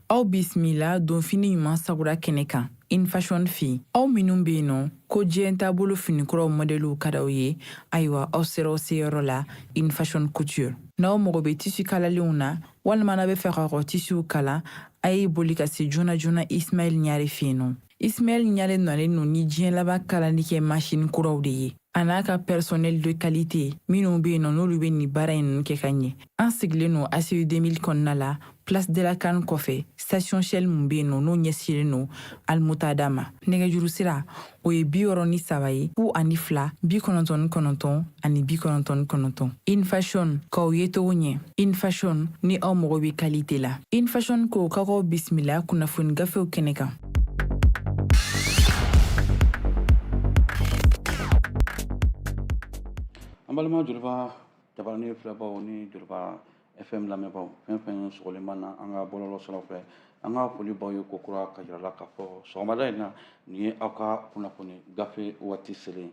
Aw bisimila donfini ɲuman sagura kɛnɛ kan InFashion fɛ yen. Aw minnu bɛ yen nɔ ko diɲɛ taabolo finikuraw mɔdɛliw ka d'aw ye, ayiwa aw sera aw seyɔrɔ la InFashion Couture. N'aw mago bɛ tisi kalalenw na walima n'aw bɛ fɛ k'aw ka tisiw kala, a ye boli ka se joona joona Ismaël Ɲare fɛ yen nɔ. Ismaël Ɲare nalen don ni diɲɛ laban kalalikɛ masini kuraw de ye, a n'a ka personnel de qualité minnu bɛ yen nɔ n'olu bɛ nin baara in ninnu kɛ ka ɲɛ. An sigilen don ACI 2000 kɔnɔna la, place de la CAN kɔfɛ, station Shell mun bɛ yen nɔ n'o ɲɛsinnen don Almutada ma. Nɛgɛjuru sira o ye 63 ye, 02 99 ani 99. InFashion k'aw ye cogo ɲɛ. InFashion ni aw mago bɛ qualité la. InFashion ko k'aw bisimila kunnafoni gafew kɛnɛ kan. An balima Joliba jabaranin filɛbaw ni Joliba FM lamɛnbaw, fɛn fɛn sɔgɔlen b'an na an ka bɔlɔlɔ siraw fɛ, an ka foli b'aw ye kokura ka jira la k'a fɔ sɔgɔmada in na nin ye aw ka kunnafoni gafe waati selen.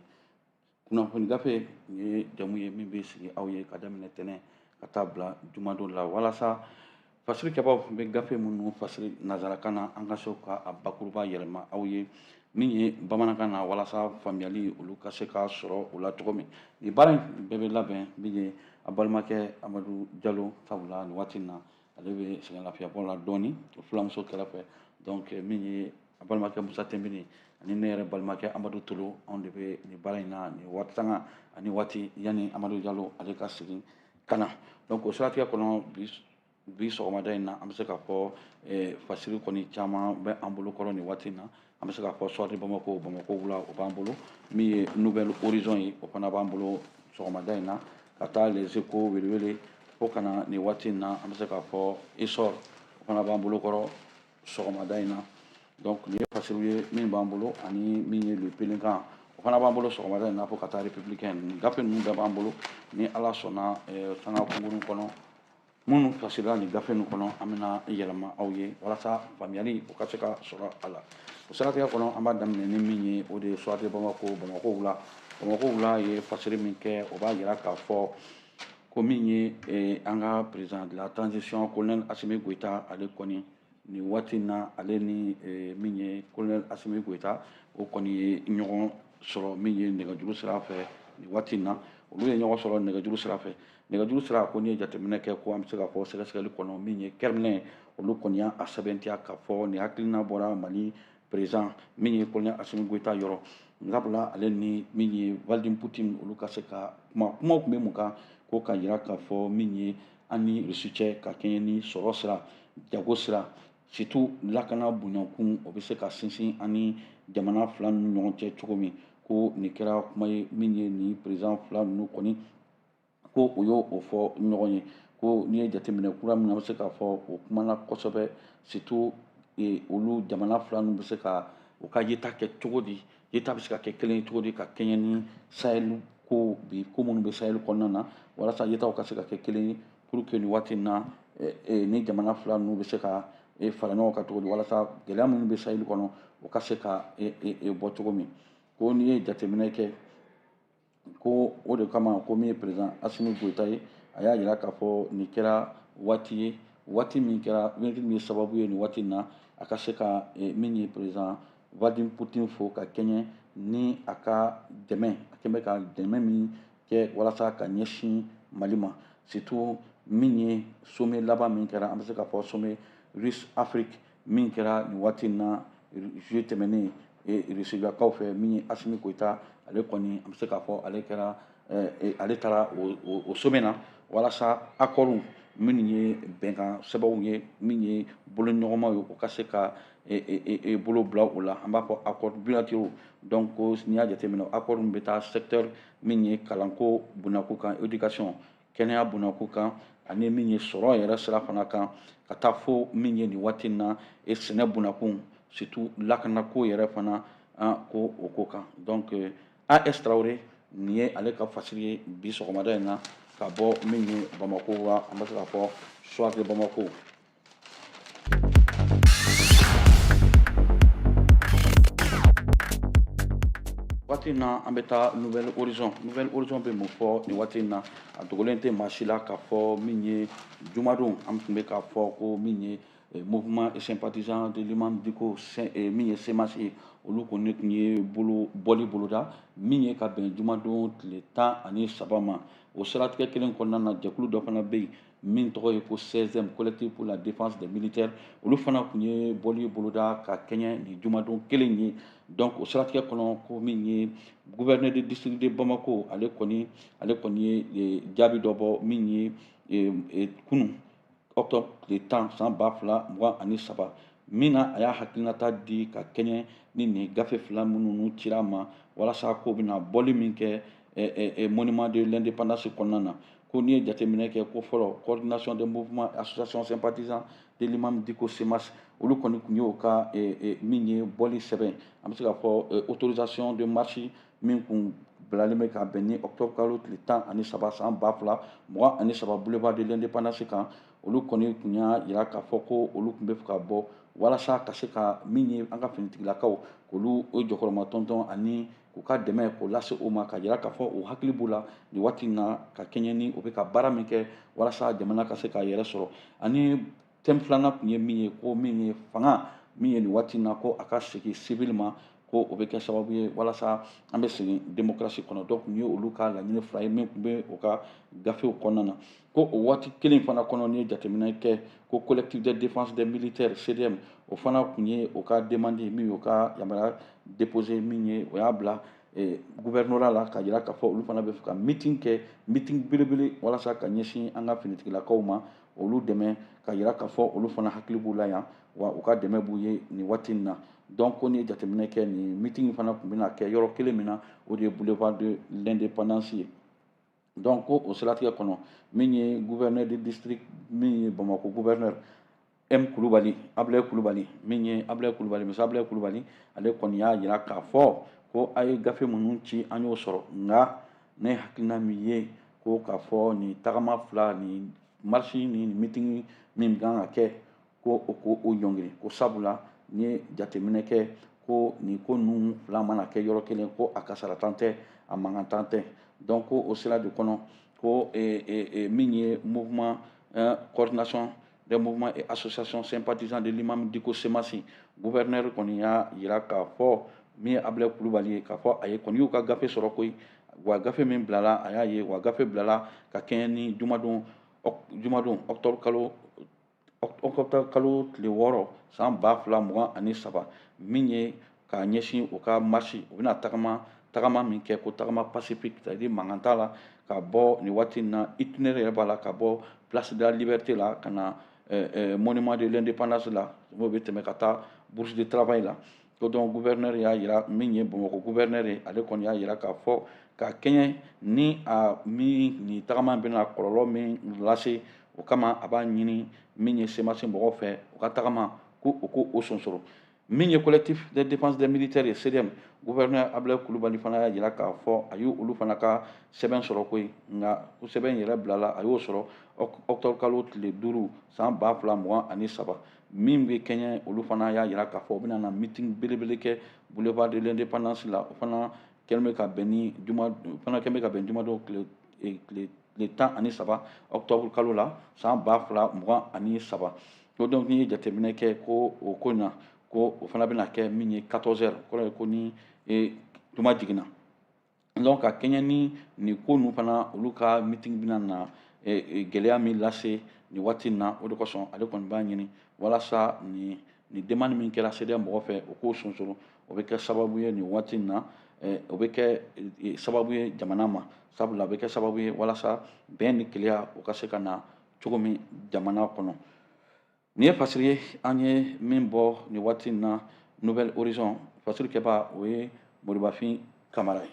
Kunnafoni gafe nin ye jamu ye min bɛ sigi aw ye ka daminɛ tɛnɛ ka taa bila jumadon la, walasa fasirikɛbaw bɛ gafe minnu fasiri nansarakan na, an ka se ka a bakuruba yɛlɛma aw ye min ye bamanankan na, walasa faamuyali olu ka se ka sɔrɔ o la cogo min. Nin baara in bɛɛ bɛ labɛn min ye a balimakɛ Amadu Jalo, sabula nin waati in na ale bɛ sɛgɛn lafiyabɔ la dɔɔni o fulamuso kɛrɛfɛ. Donc min ye a balimakɛ Musa Tɛnbini ani ne yɛrɛ balimakɛ Amadu Tolo, anw de bɛ nin baara in na nin waati sanga ani waati yanni Amadu Jalo ale ka segin ka na. Donc o siratigɛ kɔnɔ, bi sɔgɔmada in na, an bɛ se k'a fɔ fasiri kɔni caman bɛ an bolo kɔrɔ nin waati in na. An bɛ se k'a fɔ Soir de Bamako, Bamako wula, o b'an bolo. Min ye Nouvel Horizon ye, o fana b'an bolo sɔgɔmada in na, ka taa Les Échos, welewele fo ka na nin waati in na, an bɛ se k'a fɔ Essor, o fana b'an bolo kɔrɔ sɔgɔmada in na. Donc nin ye fasiriw ye min b'an bolo, ani min ye Le Pélican, o fana b'an bolo sɔgɔmada in na, fo ka taa Républicain. Nin gafe ninnu bɛɛ b'an bolo. Ni Ala sɔnna, sanga kunkurun kɔnɔ, minnu fasirila nin gafe ninnu kɔnɔ, an bɛna yɛlɛma aw ye walasa faamuyali o ka se ka sɔrɔ a la. O siratigɛ kɔnɔ, an b'a daminɛ ni min ye, o de ye Soir de Bamako, Bamako wula. Bamako wula ye fasiri min kɛ, o b'a jira k'a fɔ ko min ye an ka président de la transition colonel Assimi Goïta, ale kɔni nin waati in na, ale ni min ye colonel Assimi Goïta, o kɔni ye ɲɔgɔn sɔrɔ min ye nɛgɛjuru sira fɛ nin waati in na. Olu ye ɲɔgɔn sɔrɔ nɛgɛjuru sira fɛ. Nɛgɛjuru sira ko n'i ye jateminɛ kɛ, ko an bɛ se k'a fɔ sɛgɛsɛgɛli kɔnɔ, min ye Kremlin, olu kɔni y'a sɛbɛntiya k'a fɔ nin hakilina bɔra Mali président min ye colonel Assimi Goïta yɔrɔ, sabula ale ni min ye Vladimir Poutine, olu ka se ka kuma. Kumaw tun bɛ mun kan? Ko ka jira k'a fɔ min ye an ni Rusi cɛ, ka kɛɲɛ ni sɔrɔ sira, jago sira, surtout lakana bonyankun, o bɛ se ka sinsin an ni jamana fila ninnu ɲɔgɔn cɛ cogo min. Ko nin kɛra kuma ye min ye nin président fila ninnu kɔni ko o y'o fɔ ɲɔgɔn ye. Ko n'i ye jateminɛ kura min na, an bɛ se k'a fɔ o kumana kosɛbɛ, surtout olu jamana fila ninnu bɛ se ka u ka yeta kɛ cogo di, yeta bɛ se ka kɛ kelen ye cogo di, ka kɛɲɛ ni Sahel ko bi, ko minnu bɛ Sahel kɔnɔna na, walasa yetaw ka se ka kɛ kelen ye, pour que nin waati in na ni jamana fila ninnu bɛ se ka fara ɲɔgɔn kan cogo di, walasa gɛlɛya minnu bɛ Sahel kɔnɔ, o ka se ka bɔ cogo min. Ko n'i ye jateminɛ kɛ, ko o de kama, ko min ye président Assimi Goïta ye, a y'a jira k'a fɔ nin kɛra waati ye, waati min kɛra min ye sababu ye nin waati in na a ka se ka min ye président Vladimir Poutine fo ka kɛɲɛ ni a ka dɛmɛ, a kɛn bɛ ka dɛmɛ min kɛ walasa ka ɲɛsin Mali ma, surtout min ye sommet laban min kɛra, an bɛ se k'a fɔ sommet Russe Afrique min kɛra nin waati in na juillet tɛmɛnen Rusilakaw fɛ. Min ye Assimi Goïta, ale kɔni an bɛ se k'a fɔ ale kɛra ale taara o sommet na walasa accord minnu ye bɛnkan sɛbɛnw ye, min ye boloɲɔgɔnmaw ye, o ka se ka bolo bila o la, an b'a fɔ accord bilatéraux. Donc n'i y'a jateminɛ, accord min bɛ taa secteur min ye kalanko bonyako kan, éducation, kɛnɛya bonyako kan, ani min ye sɔrɔ yɛrɛ sira fana kan, ka taa fo min ye nin waati in na sɛnɛ bonyakun, surtout lakanako yɛrɛ fana, ko o ko kan. Donc AS Traoré, nin ye ale ka fasiri ye bi sɔgɔmada in na ka bɔ min ye Bamako wa, an bɛ se k'a fɔ Soir de Bamako. Waati in na, an bɛ taa Nouvel Horizon. Nouvel Horizon bɛ mun fɔ nin waati in na? A dogolen tɛ maa si la k'a fɔ min ye jumadon, an tun bɛ k'a fɔ ko min ye mouvement et sympathisant de l'imam Dicko min ye CMAS ye, olu kɔni tun ye bɔli boloda min ye ka bɛn jumadon tile 13 ma. O siratigɛ kelen kɔnɔna na, jɛkulu dɔ fana bɛ yen min tɔgɔ ye ko 16e collectif pour la défense des militaires, olu fana tun ye bɔli boloda ka kɛɲɛ ni jumadon kelen ye. Donc o siratigɛ kɔnɔ, ko min ye gouverneur de district de Bamako, ale kɔni ye jaabi dɔ bɔ min ye kunun octobre tile 10 san 2023, min na a y'a hakilinata di ka kɛɲɛ ni nin gafe fila minnu cira a ma walasa ko bɛna bɔli min kɛ monument de l'indépendance kɔnɔna na. Ko n'i ye jateminɛ kɛ, ko fɔlɔ coordination des mouvements associations sympathisants de l'imam Dicko CMAS, olu kɔni tun y'o ka min ye bɔli sɛbɛn, an bɛ se k'a fɔ autorisation de marche min kun bilalen bɛ ka bɛn ni octobre kalo tile 13 san 2023 boulevard de l'indépendance kan. Olu kɔni tun y'a jira k'a fɔ ko olu tun bɛ fɛ ka bɔ walasa ka se ka min ye an ka finitigilakaw k'olu jɔkɔrɔma tɔntɔn ani k'u ka dɛmɛ k'o lase u ma, ka jira k'a fɔ u hakili b'u la nin waati in na ka kɛɲɛ ni u bɛ ka baara min kɛ walasa jamana ka se k'a yɛrɛ sɔrɔ. Ani thème filanan tun ye min ye, ko min ye fanga min ye nin waati in na, ko a ka segin civil ma, ko o bɛ kɛ sababu ye walasa an bɛ segin démocratie kɔnɔ. Donc nin ye olu ka laɲini fila ye min tun bɛ u ka gafew kɔnɔna na. Ko o waati kelen fana kɔnɔ, n'i ye jateminɛ kɛ, ko collectif de défense des militaires CDM, o fana tun ye o ka demande min y'o ka yamaruya déposé min ye, o y'a bila gouvernorat la ka jira k'a fɔ olu fana bɛ fɛ ka meeting kɛ, meeting belebele walasa ka ɲɛsin an ka finitigilakaw ma, olu dɛmɛ ka jira k'a fɔ olu fana hakili b'u la yan, wa u ka dɛmɛ b'u ye nin waati in na. Donc ko n'i ye jateminɛ kɛ, nin meeting fana tun bɛna kɛ yɔrɔ kelen min na, o de ye boulevard de l'indépendance ye. Donc ko o siratigɛ kɔnɔ, min ye gouverneur de district min ye Bamako gouverneur M Kulubali, Ablaye Kulubali, min ye Ablaye Kulubali, Musa Ablaye Kulubali, ale kɔni y'a jira k'a fɔ ko a ye gafe minnu ci an y'o sɔrɔ, nka ne hakilina min ye ko k'a fɔ nin tagama fila nin marche ni meeting min kan ka kɛ, ko o ko o ɲɔngiri, ko sabula n'i ye jateminɛ kɛ ko nin ko ninnu fila mana kɛ yɔrɔ kelen, ko a kasaratan tɛ, a mankantan tɛ. Donc ko o sira de kɔnɔ, ko min ye mouvement coordination des mouvements et associations sympathisants de l'imam Dicko CMAS, gouverneur kɔni y'a jira k'a fɔ min ye Ablaye Kulubali ye, k'a fɔ a ye kɔni y'u ka gafe sɔrɔ koyi, wa gafe min bilala a y'a ye, wa gafe bilala ka kɛɲɛ ni jumadon octobre kalo tile 6 san 2023, min ye k'a ɲɛsin u ka marche, u bɛna tagama min kɛ, ko tagama pacifique, c'est à dire mankan t'a la, ka bɔ nin waati in na itinéraire yɛrɛ b'a la, ka bɔ place de la liberté la ka na monument de l'indépendance la, n'o bɛ tɛmɛ ka taa bourse de travail la. Ko donc gouverneur y'a jira, min ye Bamakɔ gouverneur ye, ale kɔni y'a jira k'a fɔ ka kɛɲɛ ni a min nin tagama bɛna kɔlɔlɔ min lase, o kama a b'a ɲini min ye CMAS mɔgɔw fɛ u ka tagama ko o ko o sonsoro. Min ye collectif de défense des militaires ye CDM, gouverneur Ablaye Kulubali fana y'a jira k'a fɔ a y'olu fana ka sɛbɛn sɔrɔ koyi, nka ko sɛbɛn yɛrɛ bilala a y'o sɔrɔ octobre kalo tile 5 san 2023, min bɛ kɛɲɛ olu fana y'a jira k'a fɔ u bɛna na meeting belebele kɛ boulevard de l'indépendance la, o fana kɛlen bɛ ka bɛn ni juma, fana kɛlen bɛ ka bɛn jumadon tile 13 octobre kalo la san 2023. Ko donc n'i ye jateminɛ kɛ ko o ko in na, ko o fana bɛna kɛ min ye 14 heures, kɔrɔ ye ko ni juma jiginna. Donc ka kɛɲɛ ni nin ko ninnu fana, olu ka meeting bɛna na gɛlɛya min lase nin waati in na, o de kosɔn ale kɔni b'a ɲini walasa nin demande min kɛra CDM mɔgɔ fɛ, o k'o sonsoro, o bɛ kɛ sababu ye nin waati in na, o bɛ kɛ sababu ye jamana ma, sabula a bɛ kɛ sababu ye walasa bɛn ni kelenya o ka se ka na cogo min jamana kɔnɔ. Nin ye fasiri ye an ye min bɔ nin waati in na Nouvel Horizon, fasiri kɛba o ye Moribafin Kamara ye.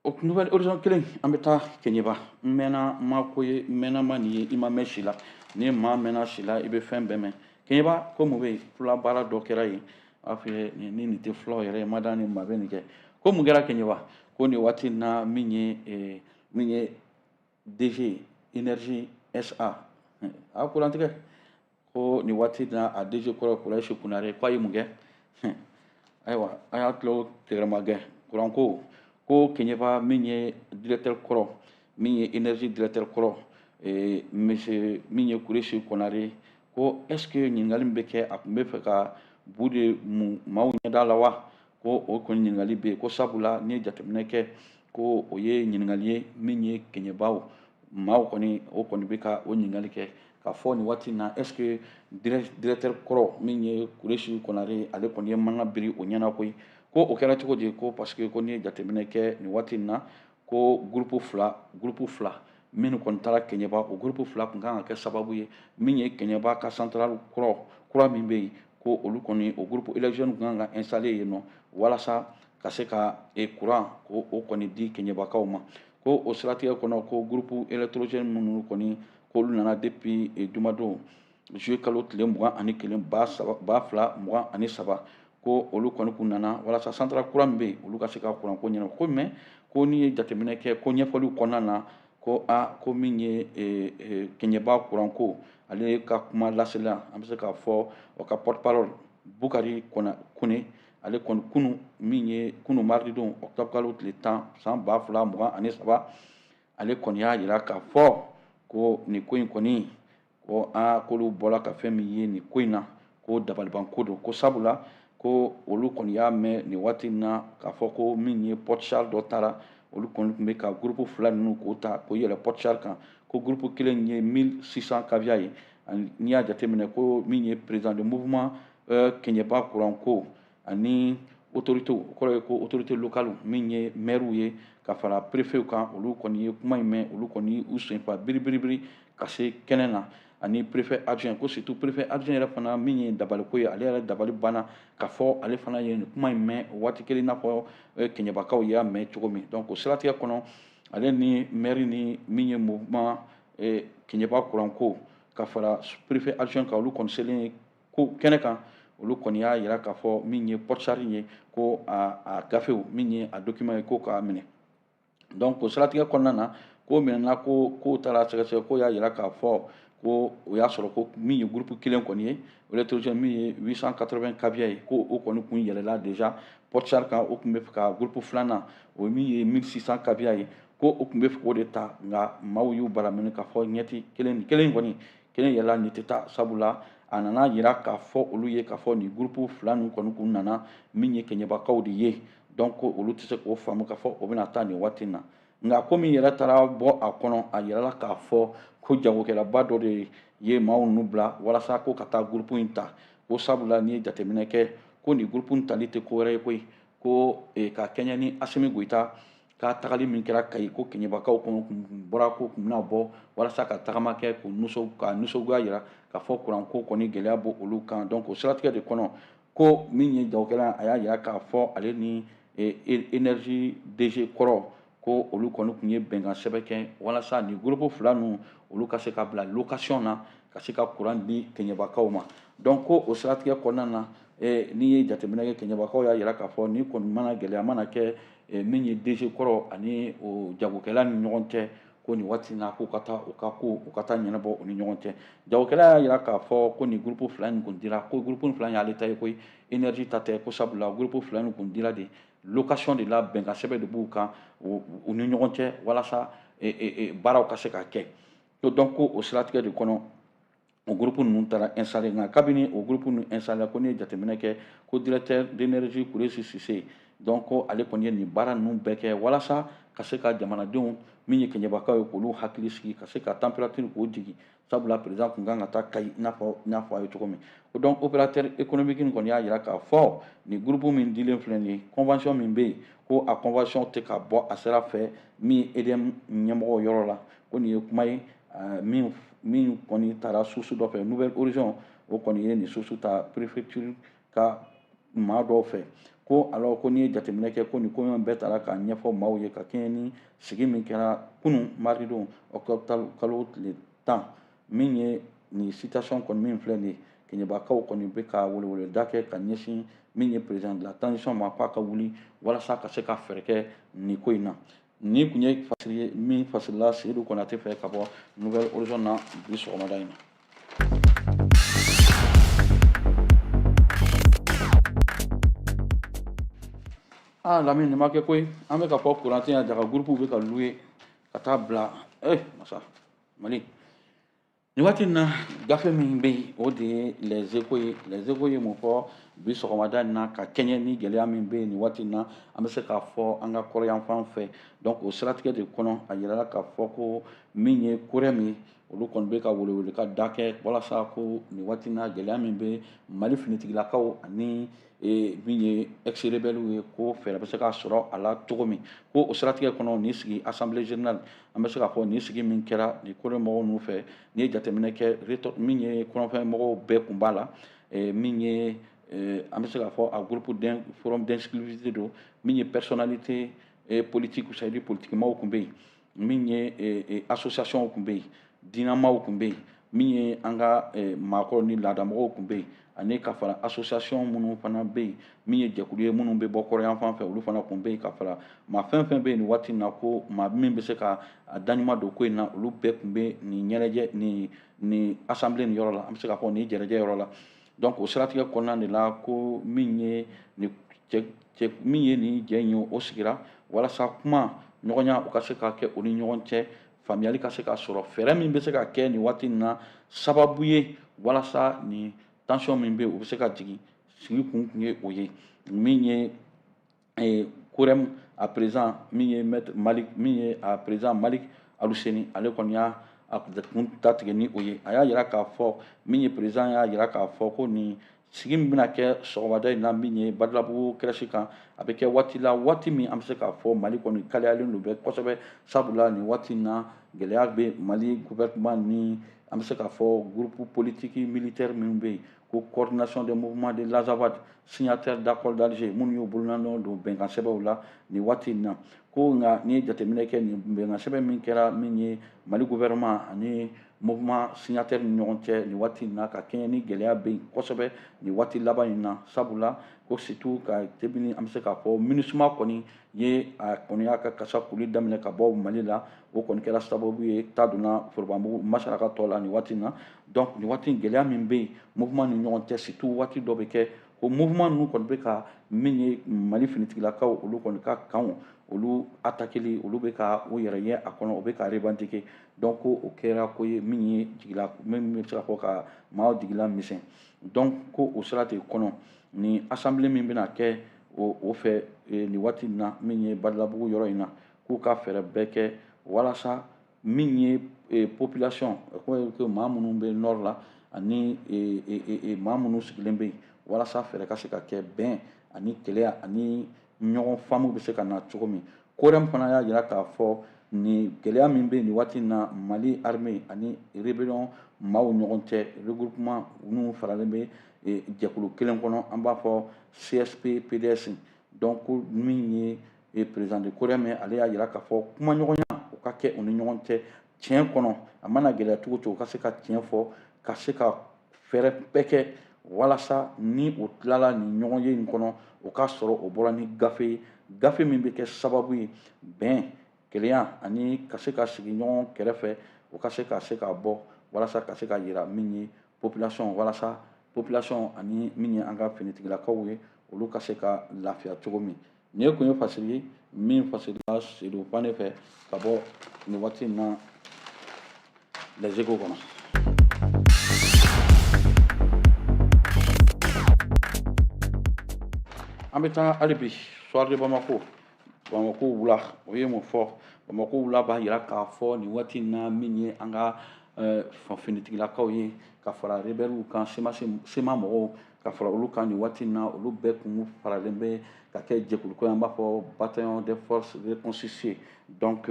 O Nouvel Horizon kelen, an bɛ taa Keɲeba. N mɛnna ma ko ye, n mɛnna ma nin ye, i ma mɛn si la. Ni maa mɛnna si la, i bɛ fɛn bɛɛ mɛn. Keɲeba ko mun bɛ yen, fula baara dɔ kɛra yen, a b'a fɔ ye ni nin tɛ fulaw yɛrɛ ye, ma da ni maa bɛ nin kɛ. Ko mun kɛra Keɲeba? Ko nin waati in na min ye DG Énergie SA, a kurantigɛ, ko nin waati in na a DG kɔrɔ Kurɛsi Kunare, k'a ye mun kɛ? Ayiwa, a y'a tulo tigɛrɛma gɛn kuranko. Ko Keɲeba min ye directeur kɔrɔ, min ye énergie directeur kɔrɔ, monsieur min ye Kuresi Konare, ko est ce que ɲininkali min bɛ kɛ, a tun bɛ fɛ ka bu de mun maaw ɲɛda la wa? Ko o kɔni ɲininkali bɛ yen, ko sabula n'i ye jateminɛ kɛ, ko o ye ɲininkali ye min ye Keɲebaw maaw kɔni, o kɔni bɛ ka o ɲininkali kɛ k'a fɔ nin waati in na, est ce que directeur kɔrɔ min ye Kuresi Konare, ale kɔni ye mankan biri o ɲɛna koyi? Ko o kɛra cogo di? Ko parce que ko n'i ye jateminɛ kɛ nin waati in na, ko groupe fila minnu kɔni taara Kɛɲɛba, o groupe fila tun kan ka kɛ sababu ye min ye Kɛɲɛba ka centrale kɔrɔ kura min bɛ yen, ko olu kɔni o groupe électrogène tun kan ka installer yen nɔ walasa ka se ka courant ko o kɔni di Kɛɲɛbakaw ma. Ko o siratigɛ kɔnɔ, ko groupe électrogène minnu kɔni, k'olu nana depuis jumadon juillet kalo tile 21 2023, ko olu kɔni kun nana walasa centrale kura min bɛ yen, olu ka se ka courant ko ɲɛnabɔ. Ko mais ko n'i ye jateminɛ kɛ, ko ɲɛfɔliw kɔnɔna na, ko a ko min ye Kɛɲɛba courant ko, ale ka kuma lasela, an bɛ se k'a fɔ o ka porte parole Bukari Kone, ale kɔni kunu min ye kunu mardi don octobre kalo tile 10 san 2023, ale kɔni y'a jira k'a fɔ ko nin ko in kɔni, ko aa k'olu bɔra ka fɛn min ye nin ko in na, ko dabaliban ko don. Ko sabula ko olu kɔni y'a mɛn nin waati in na k'a fɔ ko min ye porte-char dɔ taara, olu kɔni tun bɛ ka groupe fila ninnu k'o ta k'o yɛlɛ porte-char kan, ko groupe kelen ye 1600 kVA ye. N'i y'a jateminɛ, ko min ye président de mouvement Kɛɲɛba courant ko ani autorité, o kɔrɔ ye ko autorité locale min ye maire ye ka fara préfet kan, olu kɔni ye kuma in mɛn, olu kɔni u senfa biribiribiri ka se kɛnɛ na, ani préfet adjoint. Ko surtout préfet adjoint yɛrɛ fana min ye dabaliko ye, ale yɛrɛ dabali banna k'a fɔ ale fana ye nin kuma in mɛn waati kelen i n'a fɔ Kɛɲɛbakaw y'a mɛn cogo min. Donc o siratigɛ kɔnɔ, ale ni maire ni min ye mouvement Kɛɲɛba courant ko ka fara préfet adjoint kan, olu kɔni selen ko kɛnɛ kan, olu kɔni y'a yira k'a fɔ min ye porte-char ye, ko a gafew min ye a document ye, ko k'a minɛ. Donc o siratigɛ kɔnɔna na, ko minɛna, ko kow taara sɛgɛsɛgɛ, ko y'a yira k'a fɔ ko o y'a sɔrɔ ko min ye groupe kelen kɔni ye électrogène min ye 880 kVA ye, ko o kɔni kun yɛlɛla déjà porte-char kan, o tun bɛ fɛ ka groupe filanan, o min ye 1600 kVA ye, ko o tun bɛ fɛ k'o de ta, nka maaw y'u balaminɛ k'a fɔ ɲɛti kelen kelen kɔni kelen yɛlɛla nin tɛ taa. Sabula a nana yira k'a fɔ olu ye k'a fɔ nin groupe fila ninnu kɔni kun nana min ye Kɛɲɛbakaw de ye, donc olu tɛ se k'o faamu k'a fɔ o bɛna taa nin waati in na. Nka komi yɛrɛ taara bɔ a kɔnɔ, a yirala k'a fɔ ko jagokɛlaba dɔ de ye maaw ninnu bila walasa ko ka taa groupe in ta. Ko sabula n'i ye jateminɛ kɛ, ko nin groupe in tali tɛ ko wɛrɛ ye koyi, ko ka kɛɲɛ ni Asimi Goyita ka tagali min kɛra Kayi, ko Kɛɲɛbakaw kɔnɔ kun bɔra ko kun bɛna bɔ walasa ka tagama kɛ k'u nisɔn ka nisɔngoya yira k'a fɔ kuranko kɔni gɛlɛya b'o olu kan. Donc o siratigɛ de kɔnɔ, ko min ye jagokɛla, a y'a yira k'a fɔ ale ni énergie DG kɔrɔ, ko olu kɔni tun ye bɛnkan sɛbɛn kɛ walasa nin groupe fila ninnu, olu ka se ka bila location na ka se ka courant di Kɛɲɛbakaw ma. Donc ko o siratigɛ kɔnɔna na, n'i ye jateminɛ kɛ, Kɛɲɛbakaw y'a yira k'a fɔ ni kɔni mana gɛlɛya mana kɛ min ye DG kɔrɔ ani o jagokɛla ni ɲɔgɔn cɛ, ko nin waati na k'u ka taa u ka ko u ka taa ɲɛnabɔ u ni ɲɔgɔn cɛ. Jagokɛla y'a yira k'a fɔ ko nin groupe fila in kun dira, ko groupe fila in y'ale ta ye koyi, énergie ta tɛ. Ko sabula groupe fila in kun dira de location de la, bɛnkan sɛbɛn de b'u kan u ni ɲɔgɔn cɛ walasa baaraw ka se ka kɛ. Donc ko o siratigɛ de kɔnɔ, o groupe ninnu taara installé. Nka kabini o groupe ninnu installé, ko n'i ye jateminɛ kɛ, ko directeur d'énergie Kuresi Sise, donc ko ale kɔni ye nin baara ninnu bɛɛ kɛ walasa ka se ka jamanadenw min ye Kɛɲɛbakaw ye, k'olu hakili sigi ka se ka température k'o jigin, sabula président kun kan ka taa Kayi i n'a fɔ n y'a fɔ a ye cogo min. Ko donc opérateur économique nin kɔni y'a yira k'a fɔ nin groupe min dilen filɛ nin ye, convention min bɛ yen, ko a convention tɛ ka bɔ a sira fɛ min ye EDM ɲɛmɔgɔw yɔrɔ la. Ko nin ye kuma ye min kɔni taara source dɔ fɛ, Nouvel Horizon o kɔni ye nin source ta préfecture ka maa dɔw fɛ. Ko alors ko n'i ye jateminɛ kɛ, ko nin ko in bɛɛ taara k'a ɲɛfɔ maaw ye ka kɛɲɛ ni sigi min kɛra kunun mardi don octobre kalo tile 10, min ye nin situation kɔni min filɛ nin ye, Kɛɲɛbakaw kɔni bɛ ka weleweleda kɛ ka ɲɛsin min ye président de la transition ma, k'a ka wuli walasa ka se ka fɛɛrɛ kɛ nin ko in na. Nin kun ye fasiri ye min fasirila Seyidu Konate fɛ ka bɔ Nouvel Horizon na bi sɔgɔmada in na. Ah Lamine, nin ma kɛ koyi. An bɛ ka fɔ courant tɛ yan, jaga groupe bɛ ka louer ka taa bila. Masa Mali, nin waati in na, gafe min bɛ yen, o de ye Les Échos ye. Les Échos ye mun fɔ bi sɔgɔmada in na ka kɛɲɛ ni gɛlɛya min bɛ yen nin waati in na, an bɛ se k'a fɔ an ka kɔrɔyanfan fɛ? Donc o siratigɛ de kɔnɔ, a yirala k'a fɔ ko min ye COREM ye, olu kɔni bɛ ka welewele ka da kɛ walasa ko nin waati in na, gɛlɛya min bɛ Mali finitigilakaw ani min ye ex-rebelles ye, ko fɛɛrɛ bɛ se ka sɔrɔ a la cogo min. Ko o siratigɛ kɔnɔ, nin sigi assemblée générale, an bɛ se k'a fɔ nin sigi min kɛra nin COREM mɔgɔw ninnu fɛ, n'i ye jateminɛ kɛ, min ye kɔnɔfɛn mɔgɔw bɛɛ kun b'a la, min ye an bɛ se k'a fɔ a groupe d'un forum d'inclusivité don, min ye personnalité politique, c'est à dire politique maaw kun bɛ yen, min ye association kun bɛ yen, diinɛmaw kun bɛ yen, min ye an ka maakɔrɔ ni laadamɔgɔw kun bɛ yen, ani ka fara association minnu fana bɛ yen, min ye jɛkulu ye minnu bɛ bɔ kɔrɔyan fan fɛ, olu fana kun bɛ yen, ka fara maa fɛn fɛn bɛ yen nin waati in na, ko maa min bɛ se ka a daɲuman don ko in na, olu bɛɛ kun bɛ nin ɲɛnajɛ nin assemblée nin yɔrɔ la, an bɛ se k'a fɔ nin jɛrɛjɛ yɔrɔ la. Donc o siratigɛ kɔnɔna de la, ko min ye nin cɛ min ye nin jɛ in ye, o sigira walasa kuma ɲɔgɔnya o ka se ka kɛ u ni ɲɔgɔn cɛ, faamuyali ka se ka sɔrɔ, fɛɛrɛ min bɛ se ka kɛ nin waati in na sababu ye walasa nin tension min bɛ yen, o bɛ se ka jigin. Sigi kun tun ye o ye. Min ye COREM a président, min ye maître Malik, min ye a président Malik Aluseni, ale kɔni y'a kun datigɛ ni o ye. A y'a yira k'a fɔ, min ye président y'a yira k'a fɔ ko nin sigi min bɛna kɛ sɔgɔmada in na, min ye Badalabugu crèche kan, a bɛ kɛ waati la, waati min an bɛ se k'a fɔ Mali kɔni kaliyalen don bɛ kosɛbɛ, sabula nin waati in na, gɛlɛya bɛ Mali gouvernement ni an bɛ se k'a fɔ groupe politique militaire minnu bɛ yen, ko Coordination des mouvements de l'Azawad, signataire d'accord d'Alger, minnu y'u bolonɔ don bɛnkan sɛbɛnw la nin waati in na. Ko nka n'i ye jateminɛ kɛ, nin bɛnkan sɛbɛn min kɛra, min ye Mali gouvernement ani mouvement signataire ni ɲɔgɔn cɛ nin waati in na, ka kɛɲɛ ni gɛlɛya bɛ yen kosɛbɛ nin waati laban in na, sabula ko surtout ka tebini an bɛ se k'a fɔ MINUSMA kɔni ye a kɔni y'a ka kasa kuli daminɛ ka bɔ Mali la, o kɔni kɛra sababu ye ta donna forobamugu masaraka tɔ la nin waati in na. Donc nin waati in, gɛlɛya min bɛ yen mouvement ni ɲɔgɔn cɛ, surtout waati dɔ bɛ kɛ ko mouvement ninnu kɔni bɛ ka min ye Mali finitigilakaw, olu kɔni ka kanw olu attaqueli, olu bɛ ka u yɛrɛ ye a kɔnɔ, u bɛ ka revendiquer. Donc ko o kɛra ko ye min ye jigila, min bɛ se ka fɔ ka maaw jigila misɛn. Donc ko o sira de kɔnɔ, ni assemblée min bɛna kɛ o fɛ nin waati in na, min ye Badalabugu yɔrɔ in na, k'u ka fɛɛrɛ bɛɛ kɛ walasa min ye population ko maa minnu bɛ nord la ani maa minnu sigilen bɛ yen, walasa fɛɛrɛ ka se ka kɛ, bɛn ani kɛlɛya ani ɲɔgɔn faamu bɛ se ka na cogo min. COREM fana y'a jira k'a fɔ nin gɛlɛya min bɛ nin waati in na Mali armée ani rébellion maaw ɲɔgɔn cɛ, regroupement minnu faralen bɛ jɛkulu kelen kɔnɔ, an b'a fɔ CSP PDS. Donc min ye président de COREM ye, ale y'a jira k'a fɔ kumaɲɔgɔnya o ka kɛ u ni ɲɔgɔn cɛ tiɲɛ kɔnɔ, a mana gɛlɛya cogo cogo, ka se ka tiɲɛ fɔ, ka se ka fɛɛrɛ bɛɛ kɛ walasa ni o tilala nin ɲɔgɔn ye in kɔnɔ, o k'a sɔrɔ o bɔra ni gafe ye, gafe min bɛ kɛ sababu ye bɛn, kelenya ani ka se ka sigi ɲɔgɔn kɛrɛfɛ, o ka se ka bɔ, walasa ka se ka yira min ye population, walasa population ani min ye an ka finitigilakaw ye, olu ka se ka lafiya cogo min. Nin ye kun ye fasiri ye min fasirila Seydou Fane fɛ ka bɔ nin waati in na Les Échos kɔnɔ. An bɛ taa hali bi Soir de Bamako. Bamako wula, o ye mun fɔ? Bamako wula b'a yira k'a fɔ nin waati in na, min ye an ka finitigilakaw ye ka fara rebelles kan, CMA mɔgɔw ka fara olu kan, nin waati in na, olu bɛɛ kun faralen bɛ ka kɛ jɛkulu ko ye, an b'a fɔ Bataillon des forces reconstituées, donc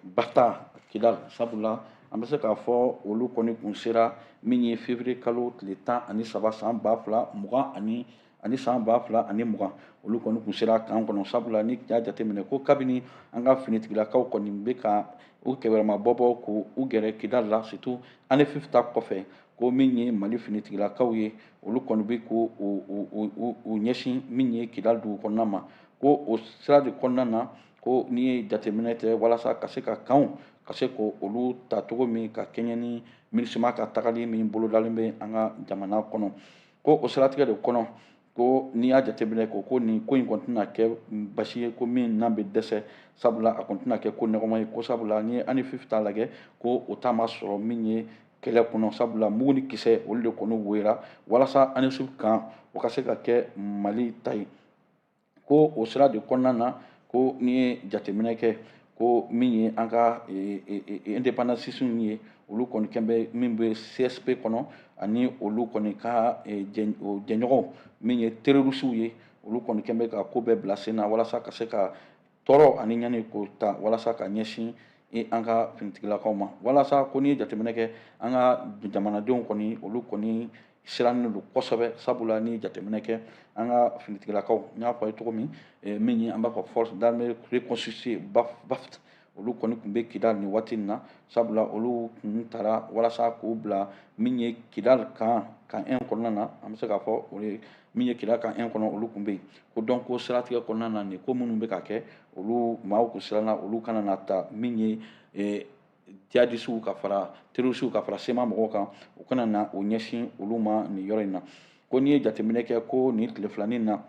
Bata Kidal, sabula an bɛ se k'a fɔ olu kɔni kun sera min ye février kalo tile 13 san 2020 ani san 2020, olu kɔni kun sera kan kɔnɔ, sabula ni y'a jateminɛ ko kabini an ka finitigilakaw kɔni bɛ ka u kɛwɛrɛma bɔ k'u gɛrɛ Kidal la, surtout Anefif ta kɔfɛ, ko min ye Mali finitigilakaw ye, olu kɔni bɛ ko u ɲɛsin min ye Kidal dugu kɔnɔna ma. Ko o sira de kɔnɔna na, ko n'i ye jateminɛ kɛ walasa ka se ka kanw ka se ko olu ta cogo min ka kɛɲɛ ni MINUSMA ka tagali min bolodalen bɛ an ka jamana kɔnɔ, ko o siratigɛ de kɔnɔ. Ko n'i y'a jateminɛ ko nin ko in kɔni tɛna kɛ basi ye, ko min n'an bɛ dɛsɛ, sabula a kɔni tɛna kɛ ko nɔgɔman ye, ko sabula n'i ye ANEFIP ta lajɛ, ko o ta ma sɔrɔ min ye kɛlɛ kɔnɔ, sabula mugu ni kisɛ olu de kɔni woyira walasa ANEFIP kan o ka se ka kɛ Mali ta ye. Ko o sira de kɔnɔna na, ko n'i ye jateminɛ kɛ, ko min ye an ka indépendance ye, olu kɔni kɛn bɛ min bɛ CSP kɔnɔ, ani olu kɔni ka jɛɲɔgɔnw min ye terroristew ye, olu kɔni kɛn bɛ ka ko bɛɛ bila sen na walasa ka se ka tɔɔrɔ ani ɲani ko ta walasa ka ɲɛsin an ka finitigilakaw ma. Walasa ko n'i ye jateminɛ kɛ, an ka jamanadenw kɔni, olu kɔni sirannen don kosɛbɛ, sabula n'i ye jateminɛ kɛ, an ka finitigilakaw, n y'a fɔ a ye cogo min, min ye an b'a fɔ force d'armée reconstituée BAFT, olu kɔni tun bɛ Kidali nin waati in na, sabula olu tun taara walasa k'u bila min ye Kidali camp 1 kɔnɔna na. An bɛ se k'a fɔ o ye min ye Kidali camp 1 kɔnɔ, olu tun bɛ yen. Ko donc ko siratigɛ kɔnɔna na, nin ko minnu bɛ ka kɛ, olu maaw kun siranna olu kana na ta min ye jihadisiw ka fara terrorisiw ka fara CMA mɔgɔw kan, u kana na o ɲɛsin olu ma nin yɔrɔ in na. Ko n'i ye jateminɛ kɛ, ko nin tile filanin na,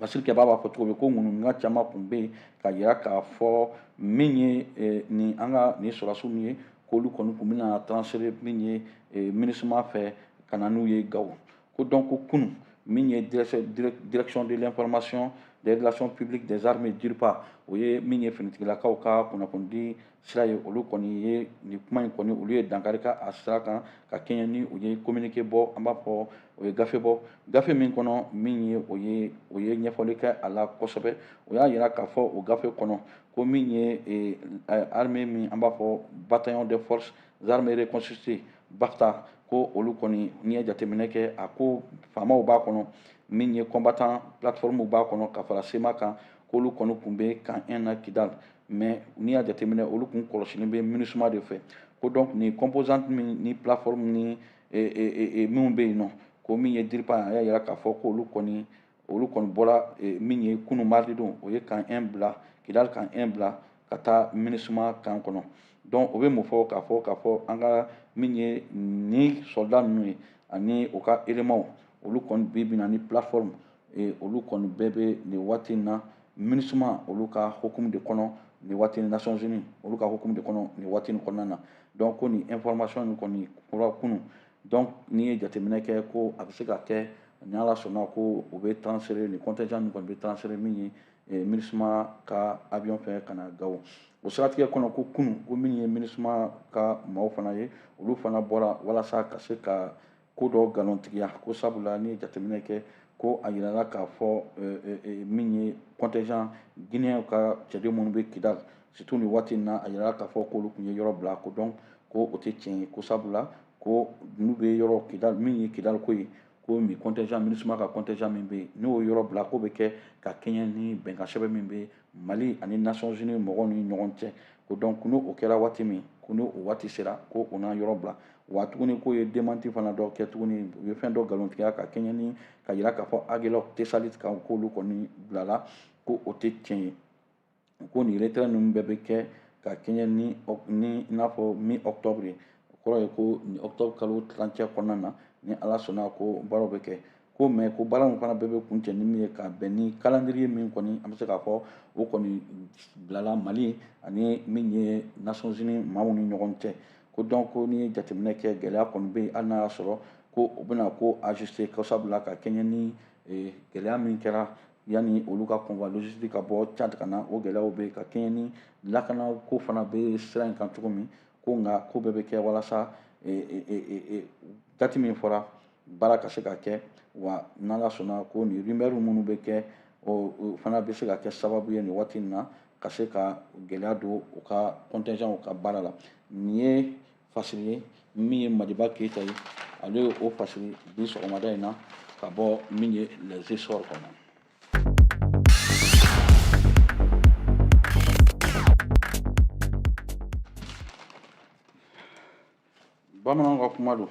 Fasiri Kɛba b'a fɔ cogo min, ko ŋunuŋunukan caman tun bɛ yen ka yira k'a fɔ min ye nin an ka nin sɔrɔdasiw min ye, k'olu kɔni tun bɛna transférer min ye MINUSMA fɛ ka na n'u ye Gawo. Ko donc ko kunun, min ye direction de l'information des relations publiques des armées, DIRPA, o ye min ye finitigilakaw ka kunnafonidi sira ye, olu kɔni ye nin kuma in kɔni, olu ye dankari kɛ a sira kan ka kɛɲɛ ni u ye communiqué bɔ, an b'a fɔ o ye gafe bɔ, gafe min kɔnɔ min ye o ye ɲɛfɔli kɛ a la kosɛbɛ. O y'a yira k'a fɔ o gafe kɔnɔ ko min ye armée min an b'a fɔ bataillon des forces armées reconstituées BAFTA, ko olu kɔni, n'i ye jateminɛ kɛ, a ko faamaw b'a kɔnɔ, min ye combattant plateforme b'a kɔnɔ ka fara CMA kan, k'olu kɔni tun bɛ camp 1 na Kidal, mais n'i y'a jateminɛ, olu kun kɔlɔsilen bɛ MINUSMA de fɛ. Ko donc nin composante min ni plateforme ni minnu bɛ yen nɔ, ko min ye DIRPA, a y'a yira k'a fɔ ko olu kɔni bɔra min ye kunun mardi don, o ye camp 1 bila, Kidal camp 1 bila ka taa MINUSMA camp kɔnɔ. Donc o bɛ mun fɔ? K'a fɔ an ka min ye ni soldat ninnu ye ani u ka éléments, olu kɔni bi bi na ni plateforme, olu kɔni bɛɛ bɛ nin waati in na MINUSMA olu ka hukumu de kɔnɔ nin waati, Nations Unies olu ka hukumu de kɔnɔ nin waati in kɔnɔna na. Donc ko nin information nin kɔni kura kunun. Donc n'i ye jateminɛ kɛ, ko a bɛ se ka kɛ ni Ala sɔnna, ko u bɛ transférer nin contingent nin kɔni bɛ transférer min ye MINUSMA ka avion fɛ ka na Gawo. O siratigɛ kɔnɔ, ko kunun, ko min ye MINUSMA ka maaw fana ye, olu fana bɔra walasa ka se ka ko dɔ nkalontigiya, ko sabula n'i ye jateminɛ kɛ, ko a yirala k'a fɔ min ye contingent guinéen ka cɛden minnu bɛ Kidal, surtout nin waati in na, a yirala k'a fɔ k'olu tun ye yɔrɔ bila. Ko donc ko o tɛ tiɲɛ ye, ko sabula ko n'u bɛ yɔrɔ Kidal, min ye Kidal ko ye, ko min contingent MINUSMA ka contingent min bɛ yen, n'o yɔrɔ bila, k'o bɛ kɛ ka kɛɲɛ ni bɛnkan sɛbɛn min bɛ Mali ani Nations Unies mɔgɔw ni ɲɔgɔn cɛ. Ko donc n'o o kɛra waati min, ko n'o o waati sera, ko o n'a yɔrɔ bila. Wa tuguni, k'o ye démenti fana dɔ kɛ tuguni, u ye fɛn dɔ nkalontigiya ka kɛɲɛ ni ka yira k'a fɔ Aguelhok, Tessalit kan, k'olu kɔni bilala, ko o tɛ tiɲɛ ye. Ko nin retrait ninnu bɛɛ bɛ kɛ ka kɛɲɛ ni i n'a fɔ mi octobre ye. O kɔrɔ ye ko nin octobre kalo tilancɛ kɔnɔna na, ni Ala sɔnna, ko baaraw bɛ kɛ. Ko mais ko baara in fana bɛɛ bɛ kuncɛ ni min ye, ka bɛn ni calendrier min kɔni an bɛ se k'a fɔ o kɔni bilala Mali ani min ye Nations Unies maaw ni ɲɔgɔn cɛ. Ko donc ko n'i ye jateminɛ kɛ, gɛlɛya kɔni bɛ yen, hali n'a y'a sɔrɔ ko u bɛna ko ajuster, ko sabula ka kɛɲɛ ni gɛlɛya min kɛra yanni olu ka convoi logistique ka bɔ Tchad ka na, o gɛlɛyaw bɛ yen, ka kɛɲɛ ni lakana ko fana bɛ sira in kan cogo min. Ko nka ko bɛɛ bɛ kɛ walasa date min fɔra, baara ka se ka kɛ. Wa n'Ala sɔnna, ko nin rumeur minnu bɛ kɛ, o fana bɛ se ka kɛ sababu ye nin waati in na ka se ka gɛlɛya don u ka contingent ka baara la. Nin ye fasiri ye min ye Madiba Keyita ye, ale ye o fasiri bi sɔgɔmada in na ka bɔ min ye Les Essors kɔnɔ. Bamananw ka kuma don: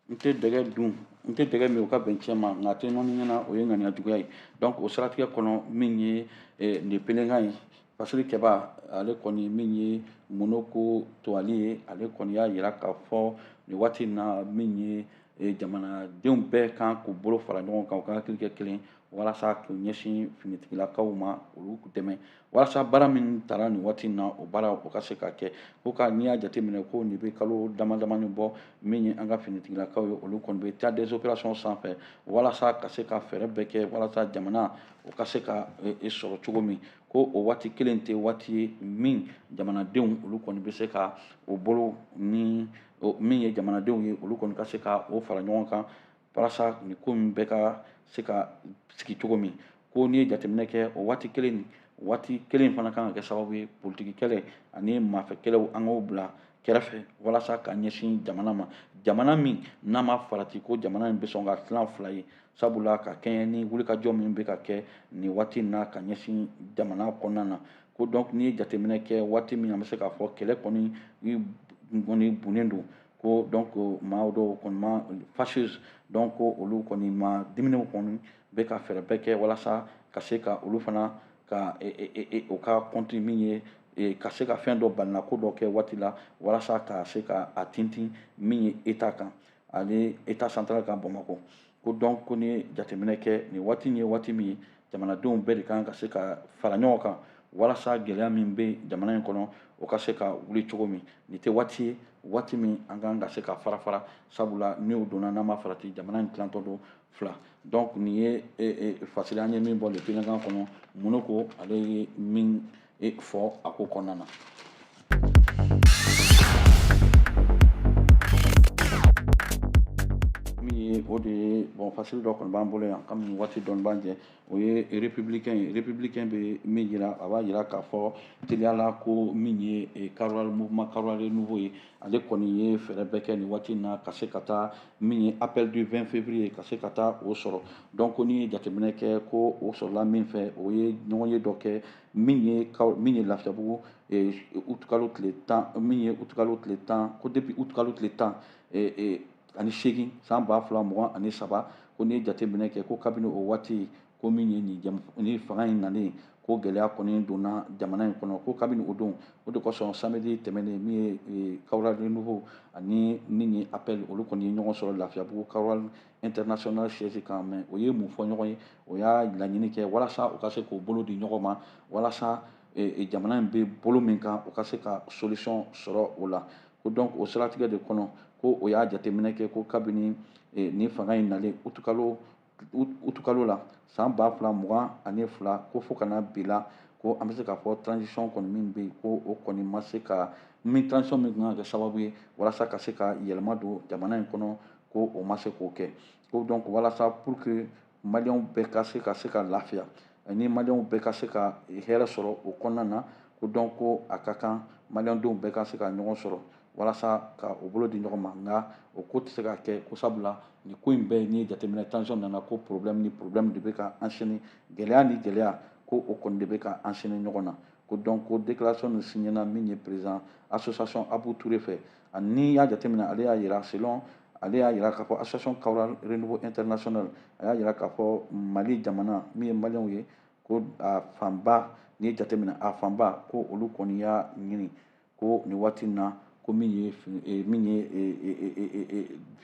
n tɛ dɛgɛ dun, n tɛ dɛgɛ min o ka bɛn cɛ ma, nka a tɛ nɔni ɲɛna, o ye ŋaniya juguya ye. Donc o siratigɛ kɔnɔ, min ye nin pelenkan ye, Fasiri Kɛba, ale kɔni min ye Monoko Towali ye, ale kɔni y'a yira k'a fɔ nin waati in na min ye Jamanadenw bɛɛ kan k'u bolo fara ɲɔgɔn kan, u ka hakili kɛ kelen walasa k'u ɲɛsin finitigilakaw ma, olu dɛmɛ walasa baara min tara nin waati in na, o baara o ka se ka kɛ. Ko ka n'i y'a jateminɛ, ko nin bɛ kalo dama damani bɔ, min ye an ka finitigilakaw ye, olu kɔni bɛ théâtre des opérations sanfɛ walasa ka se ka fɛɛrɛ bɛɛ kɛ walasa jamana o ka se ka sɔrɔ cogo min. Ko o waati kelen tɛ waati ye min jamanadenw olu kɔni bɛ se ka o bolo ni min ye jamanadenw ye, olu kɔni ka se ka o fara ɲɔgɔn kan walasa nin ko in bɛɛ ka se ka sigi cogo min. Ko n'i ye jateminɛ kɛ, o waati kelen nin, waati kelen fana kan ka kɛ sababu ye politiki kɛlɛ ani maafɛ kɛlɛw, an k'o bila kɛrɛfɛ walasa ka ɲɛsin jamana ma, jamana min n'a ma farati ko jamana in bɛ sɔn ka tilan fila ye. Sabula ka kɛɲɛ ni wulikajɔ min bɛ ka kɛ nin waati in na ka ɲɛsin jamana kɔnɔna na, ko donc n'i ye jateminɛ kɛ, waati min an bɛ se k'a fɔ kɛlɛ kɔni bunnen don, ko donc maa dɔw kɔni ma fâcheuse, donc ko olu kɔni ma diminɛw kɔni bɛ ka fɛɛrɛ bɛɛ kɛ walasa ka se ka olu fana ka o ka compte min ye ka se ka fɛn dɔ balina ko dɔ kɛ waati la walasa ka se ka a tintin min ye état kan ani état central kan Bamakɔ. Ko donc ko ni jateminɛ kɛ, nin waati in ye waati min ye jamanadenw bɛɛ de kan ka se ka fara ɲɔgɔn kan walasa gɛlɛya min bɛ jamana in kɔnɔ, o ka se ka wuli cogo min. Nin tɛ waati ye waati min an kan ka se ka fara fara, sabula n'o donna, n'an ma farati, jamana in tilantɔ don fila. Donc nin ye fasiri an ye min bɔ Le Pélican kɔnɔ, mun ko ale ye min fɔ a ko kɔnɔna na. Min ye o de ye, bon, fasiri dɔ kɔni b'an bolo yan kami waati dɔɔni b'an jɛ, o ye Républicain ye. Républicain bɛ min yira, a b'a yira k'a fɔ teliya la ko min ye Kawral, mouvement Kawral Renouveau ye, ale kɔni ye fɛɛrɛ bɛɛ kɛ nin waati in na ka se ka taa min ye appel du 20 février, ka se ka taa o sɔrɔ. Donc ni ye jateminɛ kɛ, ko o sɔrɔla min fɛ, o ye ɲɔgɔn ye dɔ kɛ min ye Lafiyabugu utukalo tile 10, min ye utukalo tile 10, ko depuis utukalo tile 18 san 2023, ko n'i ye jateminɛ kɛ, ko kabini o waati, ko min ye nin fanga in nalen, ko gɛlɛya kɔni donna jamana in kɔnɔ, ko kabini o don. O de kosɔn samedi tɛmɛnen, min ye Kawral Renouveau ani min ye appel, olu kɔni ye ɲɔgɔn sɔrɔ Lafiyabugu Kawral International siège kan. Mais o ye mun fɔ ɲɔgɔn ye? O y'a laɲini kɛ walasa u ka se k'o bolo di ɲɔgɔn ma walasa jamana in bɛ bolo min kan, u ka se ka solution sɔrɔ o la. Ko donc o siratigɛ de kɔnɔ, ko o y'a jateminɛ kɛ ko kabini nin fanga in nalen utukalo la san 2022, ko fo ka na bi la, ko an bɛ se k'a fɔ transition kɔni min bɛ yen, ko o kɔni ma se ka min transition min kan ka kɛ sababu ye walasa ka se ka yɛlɛma don jamana in kɔnɔ, ko o ma se k'o kɛ. Ko donc walasa pour que maliyɛnw bɛɛ ka se ka lafiya ani maliyɛnw bɛɛ ka se ka hɛrɛ sɔrɔ o kɔnɔna na, ko donc ko a ka kan maliyɛndenw bɛɛ ka se ka ɲɔgɔn sɔrɔ walasa ka o bolo di ɲɔgɔn ma. Nka o ko tɛ se ka kɛ, ko sabula nin ko in bɛɛ, n'i ye jateminɛ, transition nana, ko problème ni problème de bɛ ka enchaîner, gɛlɛya ni gɛlɛya, ko o kɔni de bɛ ka enchaîner ɲɔgɔn na. Ko donc ko déclaration nin signé na min ye président association Abou Touré fɛ, ani y'a jateminɛ, ale y'a yira, selon ale y'a yira k'a fɔ association Kawral Renouveau International, a y'a yira k'a fɔ Mali jamana min ye maliyɛnw ye, ko a fanba, n'i ye jateminɛ, a fanba ko olu kɔni y'a ɲini ko nin waati in na, ko min ye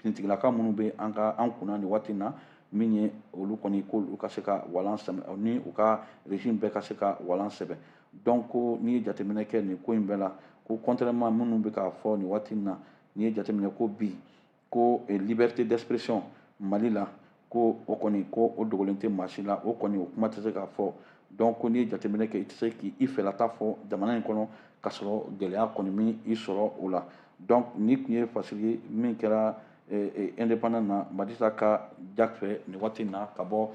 finitigilaka minnu bɛ an ka an kunna nin waati in na, min ye olu kɔni, k'olu ka se ka walan sɛbɛn ni u ka régime bɛɛ ka se ka walan sɛbɛn. Donc ko n'i ye jateminɛ kɛ nin ko in bɛɛ la, ko contrairement minnu bɛ k'a fɔ nin waati in na, n'i ye jateminɛ, ko bi ko liberté d'expression Mali la, ko o kɔni, ko o dogolen tɛ maa si la, o kɔni o kuma tɛ se k'a fɔ. Donc ko n'i ye jateminɛ kɛ, i tɛ se k'i fɛlata fɔ jamana in kɔnɔ k'a sɔrɔ gɛlɛya kɔni min i sɔrɔ o la. Donc ni tun ye fasiri ye min kɛra Indépendant na, Madisa ka Jack fɛ nin waati in na ka bɔ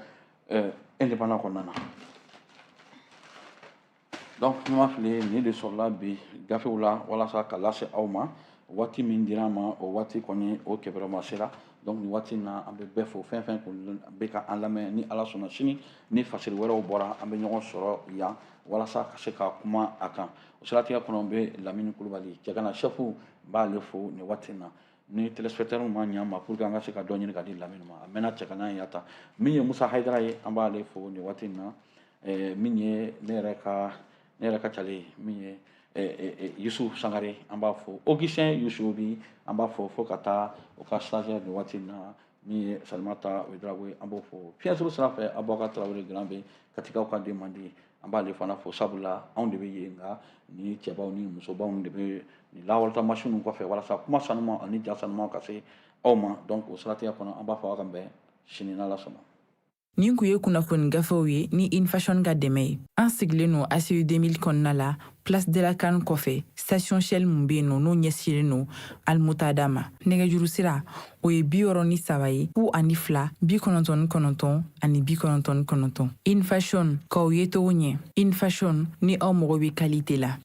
Indépendant kɔnɔna na. Donc ni ma fili, nin de sɔrɔla bi gafew la walasa ka lase aw ma. Waati min dira an ma, o waati kɔni o kɛbɛrɛma sera. Donc nin waati in na, an bɛ bɛɛ fo, fɛn fɛn kun bɛ ka an lamɛn. Ni Ala sɔnna, sini ni fasiri wɛrɛw bɔra, an bɛ ɲɔgɔn sɔrɔ yan walasa ka se ka kuma a kan. O siratigɛ kɔnɔ, n bɛ Lamini Kulubali cɛgana chef b'ale fo nin waati in na. Ni téléspectateur ma ɲɛ ma pour que an ka se ka dɔ ɲini ka di Lamini ma, a mɛnna cɛgana in ya ta. Min ye Musa Hayidara ye, an b'ale fo nin waati in na. Min ye ne yɛrɛ ka cale ye, min ye Yusuf Sangare, an b'a fo. Augustin Yusubi, an b'a fo, fo ka taa o ka stagiaire nin waati in na, min ye Salimata Ouedraogo ye, an b'o fo. Fiɲɛsuru sira fɛ, Abubakar Tarawele Grand bɛ Katikaw ka den man di, an b'ale fana fo, sabula anw de bɛ yen, nka ni cɛbaw ni musobaw de bɛ nin lawalata masinw kɔfɛ walasa kuma sanuman ani ja sanuman ka se aw ma. Donc o siratigɛ kɔnɔ, an b'a fɔ aw ka bɛn sini n'Ala sɔnna. Nin kun ye kunnafoni gafew ye ni Infashion ka dɛmɛ ye. An sigilen don ACI 2000 kɔnɔna la, Place de la Canne kɔfɛ, station Shell mun bɛ yen nɔ, n'o ɲɛsinnen don Almutada ma. Nɛgɛjuru sira, o ye 63 ye, 02 99 ani 99. Infashion, k'aw ye cogo ɲɛ. Infashion, ni aw mago bɛ qualité la.